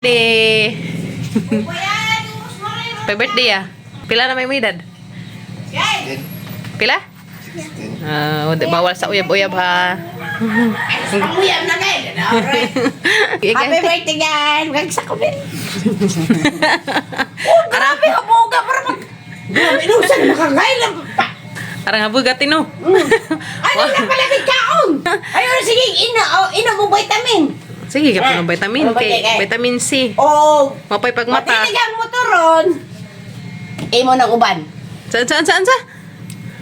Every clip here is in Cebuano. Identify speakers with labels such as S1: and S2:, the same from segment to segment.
S1: Birthday. Happy birthday ah. Pila na may mo edad? Pila? Ah, bawal sa uyab-uyab ha.
S2: Uyab na kayo. Happy birthday, guys! Magagsak ko din. Oh, grabe ka boga para mag... Grabe, inusan makakailan pa.
S1: Arang habugat no.
S2: Ano na pala may kaon? Ayun, sige, ina, oh, ina mo vitamin.
S1: Sige, ka pa ng vitamin
S2: Ano ba,
S1: kay
S2: kay?
S1: vitamin C.
S2: Oh,
S1: Mapay pagmata.
S2: matinig ang motoron. Imo ng uban.
S1: Saan saan saan sa?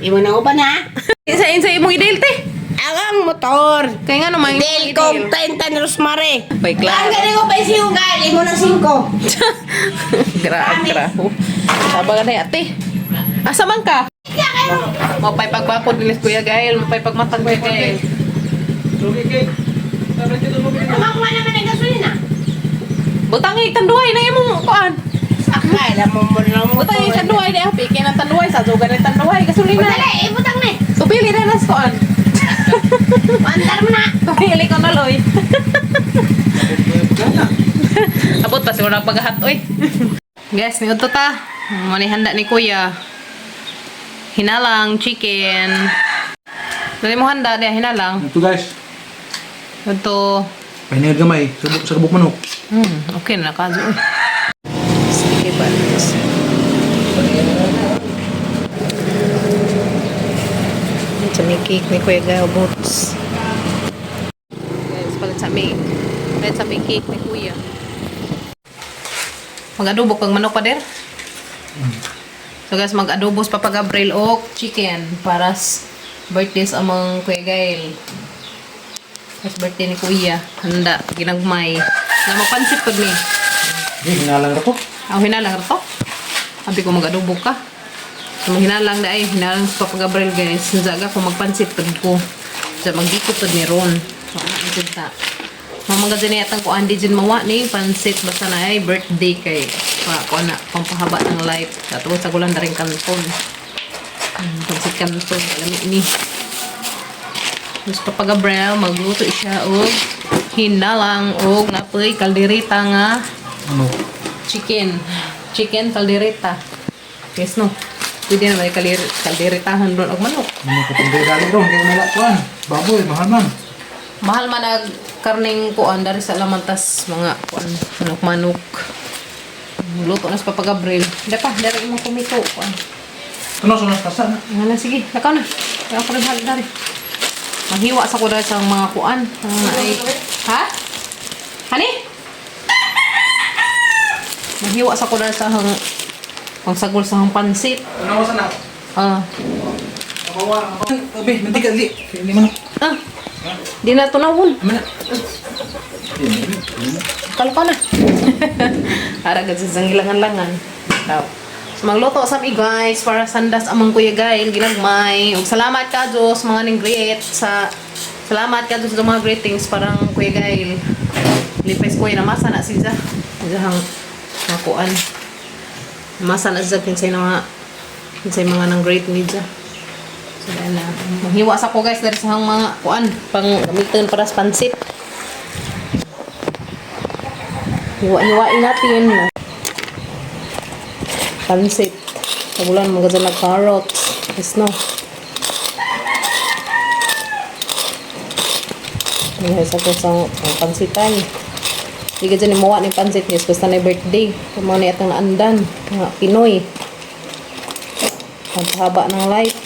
S2: Imo ng uban, ha?
S1: Insa insa imong ideal te?
S2: Ang ang motor.
S1: Kay nga naman
S2: Del ko, 30 ni Rosmare.
S1: Bay
S2: Ang
S1: klaro.
S2: galing ko pa isiugal, imo ng 5.
S1: Grabe, grabe. Sabang na ate. Asa man ka? Mapay pagbakod ni Kuya Gael, mapay pagmata Kuya Gael.
S2: Tumakuha naman ang gasolina.
S1: Butang ay tanduay na imong kuan.
S2: Akala mo mo lang mo.
S1: Butang ay tanduay na piki ng tanduay sa dugan ng tanduay gasolina.
S2: Dali, ibutang na.
S1: Tupili na nas kuan.
S2: Pandar mo na.
S1: Tupili ko na loy. Abot pa siguro ang paghat oy. Guys, ni udto ta. Mo ni handa ni Kuya. Hinalang chicken. Dali mo handa diya hinalang.
S3: Ito guys,
S1: Udto.
S3: pahinga gamay, subok sa kabuk manok.
S1: Okay na kazo. Oy. Sticky buns. Sa may cake ni Kuya Gael Boots. Guys, palit sa may cake ni Kuya. Mag-adobo kang manok pa der. So guys, mag-adobo sa Papa Gabriel og chicken para sa birthday sa among Kuya Gael. First birthday ni Kuya. Handa, ginagmay. Na mapansit pud ni.
S3: Eh, hinalang ra to.
S1: Ang hinalang ra to. Sabi ko mag-adobo ka. So, maghinalang na ay, hinalang sa Papa Gabriel guys. Nzaga ko magpansit pud ko. Sa magdiko pud ni Ron. So, ano ang ta. Mamangga dyan yatang ko andi dyan mawa ni pansit basta na ay birthday kay pa ko na pampahaba ng life. Katuwa sa gulan na rin kanton. Pansit kanton kalami ni. Tapos Papa Gabriel magluto siya og hinalang og napoy kaldereta nga
S3: Ano?
S1: chicken. Chicken kaldereta. Yes, no? Pwede naman yung kalderetahan doon og manok.
S3: Ano ko pang dali ron, kay nila kuan. Baboy, mahal man.
S1: Mahal man ang karning kuan dari sa lamantas mga kuan manok-manok. Luto na sa Papa Gabriel. Hindi pa, dari imong kumito kuan.
S3: Ano sunas tasa na.
S1: Nga na, sige, lakaw na. Kaya ako rin hal dari. Maghiwa sa ko dahil sa mga kuan. Mga ay, ha? Hani? Maghiwa sa ko dahil sa hang pangsagol sa hang pansit.
S3: Ano ko sana?
S1: Ah.
S3: Abawa, abawa. Obe, mantika di. Hindi man.
S1: Ah. Di na tunawon.
S3: Aman na.
S1: Kalpa na. Ara gud sa gilangan-langan. Daw. So magluto sa mi guys para sandas among Kuya Gail ginagmay. Ug salamat ka Diyos mga ning greet sa salamat ka Diyos sa mga greetings parang Kuya Gail. Lipes kuya namasa na siya. Siya hang makuan. Namasa na siya kinsay na mga kinsay mga nang greet ni siya. So ayan na. Maghiwa sa ko guys dari sa hang mga kuan pang gamiton para sa pansit. Hiwa-hiwain natin. Pansit. Tagulan mga dyan na carrots. Yes, no. Ngayon sa kusang ang pansitan. Hindi ka dyan imuha ni pansit guys. Basta na birthday. Kung ni atang naandan. Mga Pinoy. Ang pahaba ng life.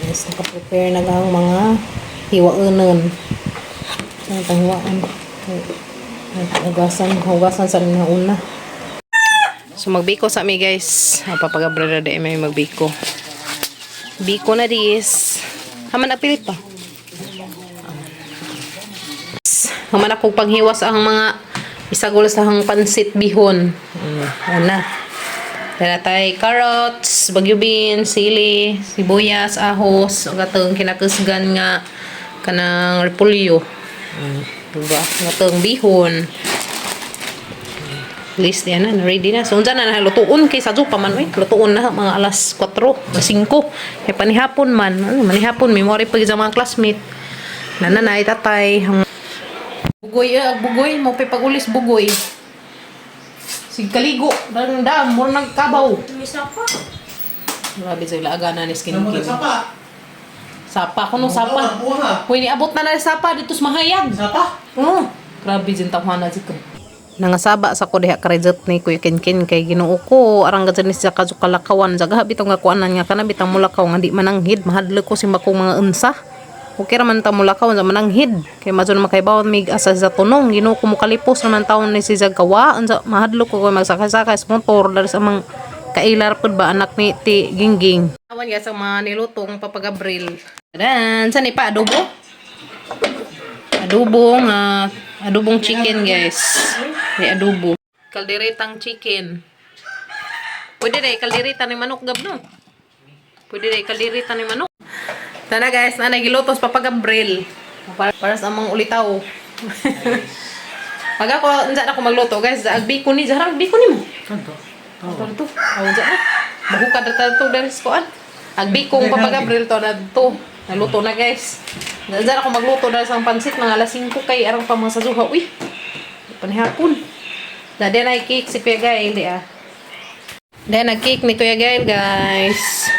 S1: Yes, nakaprepare na ang mga hiwaunan. Ano itong hiwaan? Hugasan, hugasan sa una. So magbiko sa mi guys. Ang papagabrera di may magbiko. Biko na dis. Haman apilit pa. Human ako panghiwas ang mga isagol sa hang pansit bihon. Una. Dala tay carrots, bagyo beans, sili, sibuyas, ahos, ug atong kinakusgan nga kanang repolyo. Diba? Atong bihon. List yan na, ready na. So, unsa na na, lutuon kay sa pa man, uy. Lutuon na mga alas 4, alas 5. Kay panihapon man. Ano, manihapon, memory pag sa mga classmate. Nananay, tatay. Bugoy, eh, bugoy. Mo pa'y pagulis, bugoy. Sig kaligo. Dandam, mura nagkabaw.
S2: Sapa.
S1: Grabe sa ilaaga na ni skin
S3: Namo
S1: kin.
S3: sapa.
S1: Sapa, kuno sapa.
S3: Buha.
S1: Uy, niabot na na sapa dito sa mahayag.
S3: Sapa.
S1: Oh, grabe din tawhana jud ka. Nangasaba sa ko diha karezot ni Kuya Kinkin kay Ginoo ko arang gad ni siya kadto kalakawan jaga bitong nga kuanan nga kana bitang mulakaw nga di mananghid mahadlok ko si makong mga unsa. Okay ra man ta mulakaw nga mananghid kay madto na makaibaw mig asa sa tunong Ginoo ko mokalipos naman taon ni si Zagawa unsa mahadlok ko kay magsakay-sakay sa motor dari sa mang kailar pud ba anak ni ti Gingging. Awan guys ang mga nilutong Papa Gabriel. Dan sa ni pa adobo? Adobong, adobong chicken, guys. May adobo. Kalderetang chicken. Pwede na kaldereta ni manok, Gab, no? Pwede na kaldereta ni manok. Tana, guys, na nagilutos Papa Gabriel. Para sa amang ulitaw. Pag ako, unsa na ako magluto, guys. Agbiko ni, jarang biko ni mo.
S3: Kanto.
S1: Ato to. Aw unsa na. Mahukad na to dahil sa kuan. Agbikong Papa Gabriel to na to. Naluto na, guys. Diyan ako magluto dahil sa pansit mga alas 5 kay arang pa mga sa zuha. Uy. Panihapon. Dade na cake si Kuya Gail di ah. Dahil nag-cake ni Kuya Gail, guys.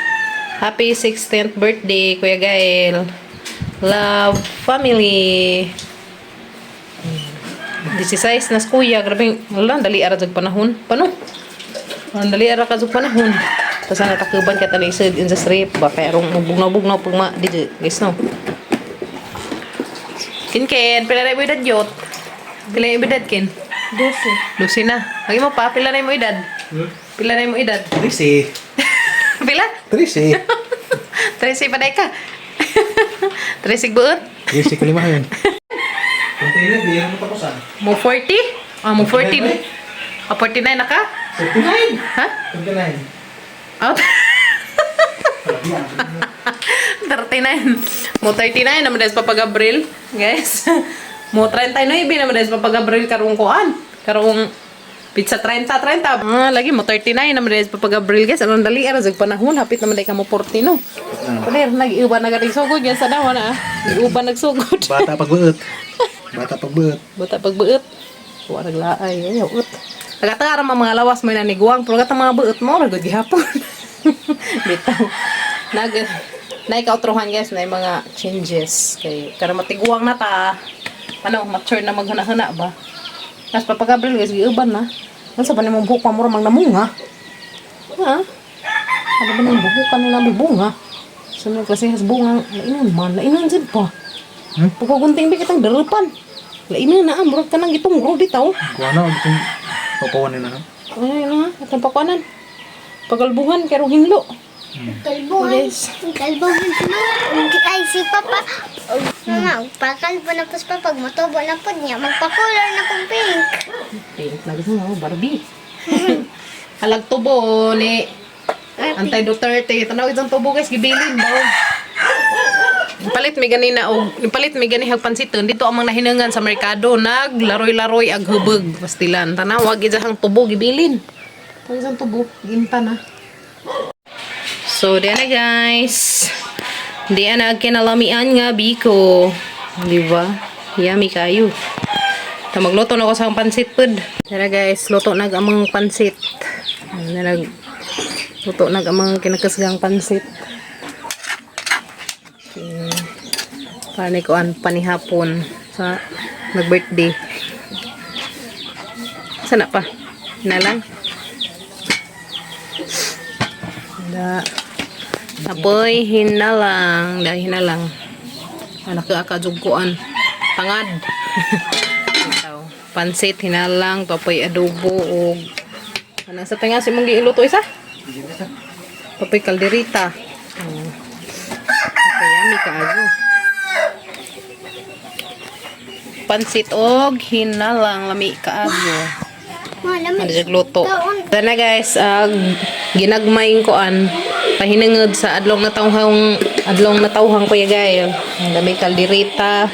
S1: Happy 16th birthday, Kuya Gail. Love, family. 16 na si Kuya. Grabe, wala, dali ara jag panahon. Pano? Ang dali ara ka jud panahon. Tapos na takuban ka tani isod in the strip ba kay arong bugnaw-bugnaw pag ma di guys no. Kin Ken, pila na imo edad yot? Pila na imo edad Ken?
S2: 12.
S1: Lucy na. Lagi mo pa, pila na imo edad? Pila na imo edad?
S3: Trisi.
S1: Pila?
S3: Trisi.
S1: 13 pa day ka. 13 buot?
S3: Trisi kalima yun. Container, di mo tapusan.
S1: Mo 40? Ah, mo 40. Ah, 49 na ka?
S3: 39.
S1: Ha?
S3: 39.
S1: Out. 39. Mo 39 naman dahil sa Papa Gabriel, guys. Mo 39 naman dahil sa Papa Gabriel karong kuan. Karong pizza 30 30. Ah, lagi mo 39 naman dahil sa Papa Gabriel, guys. Anong dali ara sa panahon hapit naman dahil ka mo 40 no. Pader nag-iuban na ganing sugod guys sa dawa na. Iuban nagsugod.
S3: Bata pagbuot. Bata pagbuot.
S1: Bata pagbuot. Wa naglaay ay ut. Tagatara man mga lawas mo na niguang pero gatang mga buot mo ra gud gihapon. Bitaw. Nag naikautrohan guys na yung mga changes kay karon matiguang na ta. Ano, mature na maghuna-huna ba? Nas Papa Gabriel guys giuban na. Unsa ba nimong buhok pa mura mang namunga? Ha? Ano ba nimong buhok kanila may bunga? Sa mga klase has bunga, lainan man, lainan jud pa.
S3: Hmm?
S1: Pagkagunting ba kitang darapan? Lainan na, murag ka nang gitungro bitaw.
S3: Kuha na, itong papawanin na.
S1: Ay, ano nga, atong pakuanan. Pagalbuhan, kay rong hinlo.
S4: Kalbuhan.
S1: Yes.
S4: Kalbuhan si mama. Ay, si papa. Mama, pakalbo na po si papa. Pag matubo na po niya, magpakulor na pong pink.
S1: Pink na gusto mo, Barbie. Halag tubo ni Antay Duterte. Tanaw isang tubo guys, gibilin daw. Palit mi ganina og palit mi gani hag pansiton dito ang mga nahinangan sa merkado naglaroy-laroy ag hubog pastilan. Tanaw wag isang tubo gibilin. Tanaw isang tubo, ginta na. So, diyan na guys. Diyan na kinalamian nga biko. Di ba? Yummy kayo. Ta magluto na ako sa akong pansit pud. Tara guys, luto na ang amang pansit. Ano nag luto na ang amang kinakasgang pansit. Okay. Para ni kuan panihapon sa nag-birthday. Sana pa? Na lang. Da. Apoy hinalang, dahil hinalang. Anak ka akajugkuan. Pangad. Ikaw. Pansit hinalang, topoy adobo og ano sa tinga si mong giiluto isa? Topoy kalderita. Oh. Okay, yummy kaayo. pansit og hinalang lami kaayo.
S4: Ma, lami.
S1: Ano siya luto.
S4: Kaon.
S1: Tana guys, ginagmay ko an pahinangod sa adlong natawhang Kuya Gail. Ang dami kaldereta,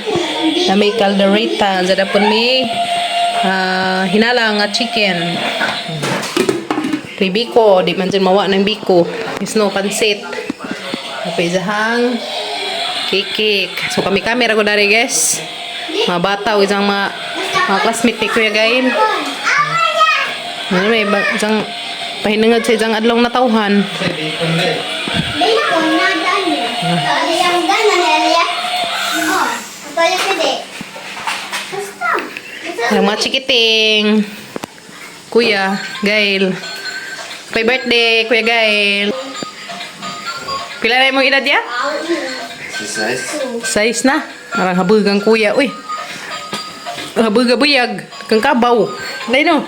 S1: dami kaldereta. Ang pun mi hinalang nga chicken. May biko, di man dyan mawa ng biko. Isno pansit. Kapay isahang kikik. So kami kami ra ko dari guys. Mga bata o isang mga classmate ni Kuya Gail. Ano may isang pahinangad sa isang adlong natawhan.
S4: Bacon na dani. Aliyang gana aliya. Oh, pala pwede. Basta. Basta.
S1: Ang mga chikiting. Kuya, Gail. Happy birthday, Kuya Gail. Pila na imong edad ya?
S5: Size?
S1: Size na. Parang habog ang kuya. Uy. Habog buyag. Kang kabaw. Dahil no.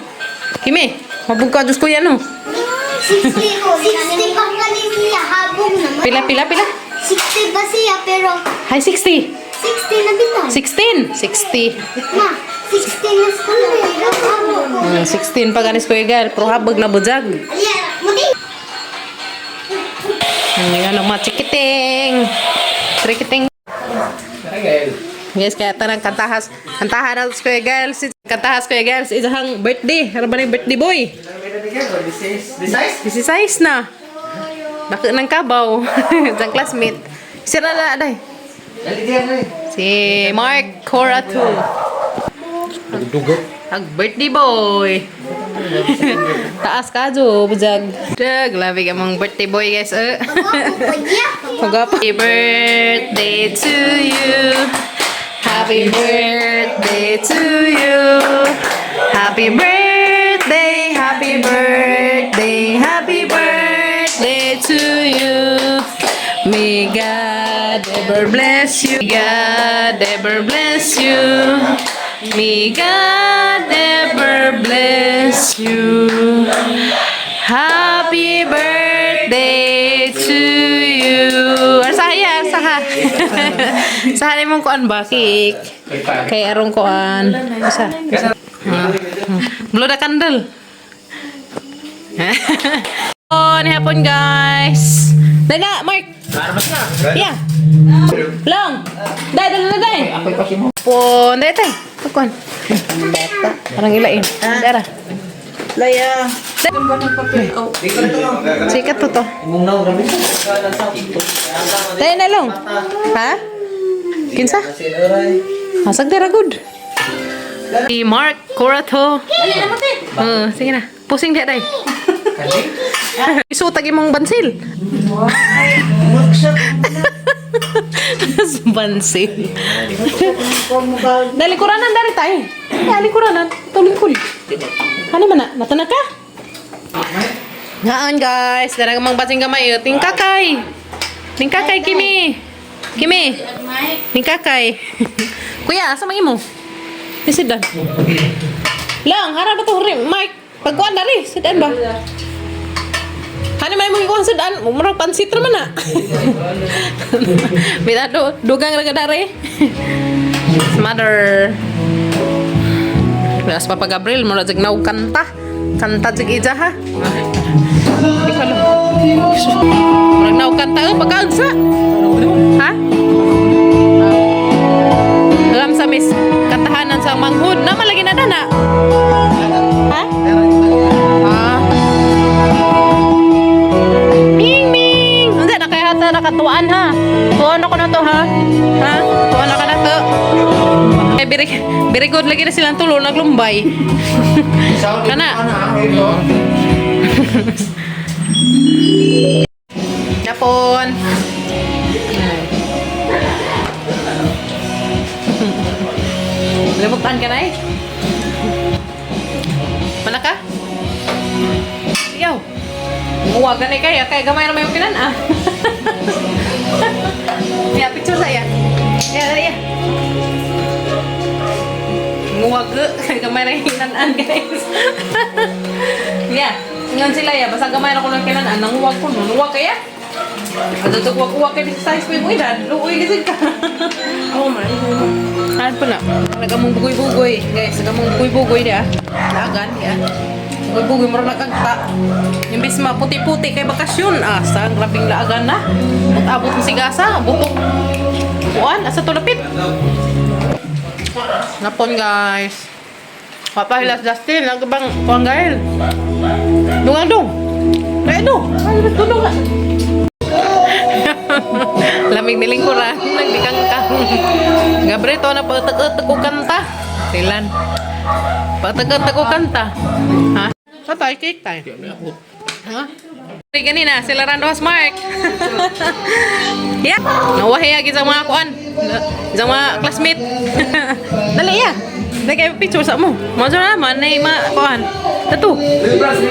S1: Kimi, habog ka Diyos kuya no.
S4: 60 ko. 60 pa kali siya. Habog naman.
S1: Pila, pila, pila.
S4: 60 ba siya pero
S1: Hi, 60.
S4: 60 na bitan.
S1: 16. 60.
S4: Ma, 60 na school pero habog ko.
S1: 16 pa ganis Kuya Gail. Pero habog na bujag.
S4: Aliya, muti.
S1: Ano mga chikiting. Trikiting. Yes, kaya tanang kantahas. Kantahan na sa Kuya Gail. Kantahas Kuya Gail sa isang birthday. Ano ba na yung birthday boy?
S3: Size?
S1: This size na. Dako ng kabaw. Isang classmate. Sira na aday.
S3: Dali diyan eh.
S1: Si Mark Coratu.
S3: Dugo.
S1: Ang birthday boy. Taas ka, Jo. Bujag. Dag, labi ka mong birthday boy, guys. Eh.
S4: Pagwapo pa niya.
S1: Pagwapo. Happy birthday to you. Happy birthday to you. Happy birthday, happy birthday, happy birthday to you. May God ever bless you. God ever bless you. May God ever bless you. Happy birthday to you. Arsaha ya, arsaha. Saha mong kuan ba, cake? Kay arong kuan. Asa? Ah. Blow the candle. Oh, hapon guys. Dai na, Mark. Yeah. Long. Dai, dai, dai, dai. Pon, dai, dai. Pagkuan. Parang ilain. Dara.
S2: Laya.
S1: Sikat to to.
S3: Imong naw grabe.
S1: Dai na long. Ha? Kinsa? Masag dira good. Si Mark Corato. Sige na. Pusing diya day. Isutag imong bansil. Bansil. Dali kuranan dari tay. Dali kuranan. Tulingkul. Ano man na? Natana ka? Ngaan guys, dara mang basing gamay. Oh. Tingkakay. Tingkakay Kimi. Kimi. Tingkakay. Kuya, asa man imo? Isidan. Lang, harap ba to Mike? Pagkuan dari, sidan ba? Hani may mo ikuan sidan, murag pansit ra man na. Mira do, dugang ra ka dari. Mother. Las Papa Gabriel mura jag naw kanta. Kanta jag ija ha. Di ko alam. Murag naw kanta pagkaunsa. Ha? Alam sa miss kantahanan sa manghud na malagi na dana. Ha? Ah. Ming Ming! Unsa na kay hata nakatuan ha? Tuan ako na to ha? Ha? Tuan ako na to. Eh, very, very good lagi na silang tulo naglumbay. Kana. Yapon. Limutan ka na eh. Mana ka? Yaw. Muwag na kaya kaya gamay ra may kinan ah. Ya, picture saya. Ya, dali ya. Muwag kay gamay ra kinan guys. Ya, ingon sila ya, basta gamay ra ko ng kinan nanguwag ko no, nuwag kaya. Ato wag uwag kay size mo edad, luoy gid ka.
S2: Oh my.
S1: Ano po na? Nagamong bugoy-bugoy. Guys, nagamong bugoy-bugoy dia. Lagan dia. Bugoy-bugoy mura nagagta. Yung bisma puti-puti kay bakasyon. Ah, sa grabing laagan na. Abot mo sigasa, butok. Kuan, asa to lapit? Napon, guys. Papahilas Justin, ang bang kuan gael. Dungang dong. Kaya do. Ay, dudong na. Lamig ni lingkuran, nagdikangkang. Gabriel, to na pagtag-tag ko kanta. Tilan. Pagtag-tag ko kanta. Ha? Sa tayo, cake tayo. Ha? Ay, ganina, sila Randos Mark. Yeah. Nawahiya sa mga kuan. Sa mga classmate. Dali ya. Dali kayo picture sa mo. Mga na man na mga kuan. Tato. Remembrance,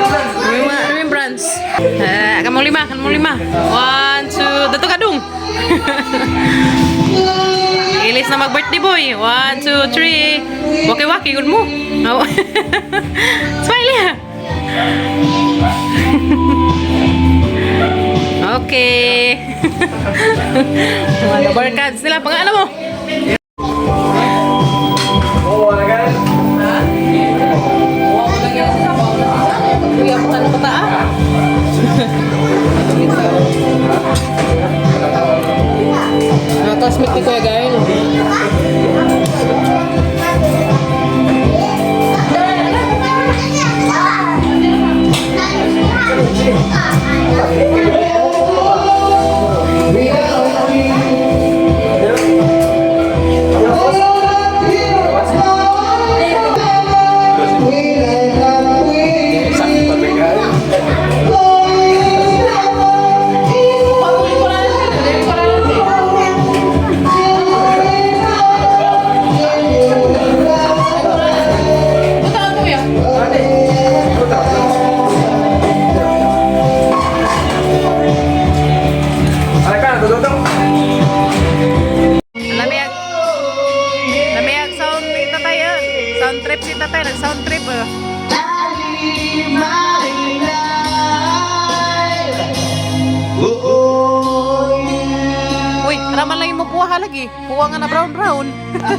S1: remembrance. Eh, kamu lima, kamu lima. One, two, dato kadung. Ilis na mag-birthday boy. One, two, three. Waki-waki, good mo. Oh. Smile ya. Okay. Mga barkads nila, pangalan mo.
S3: Oo, wala ka.
S1: Wow, lagi ako sa wow. Kuya mo ano ka ah? Mga classmate ni Kuya Gael.
S3: Alaka, tututong.
S1: Lamig. Lamig sound ni tatay eh. Sound trip si tatay, nag sound trip eh. Uy, raman lang yung mapuha lagi. Puha nga na brown brown. Puha.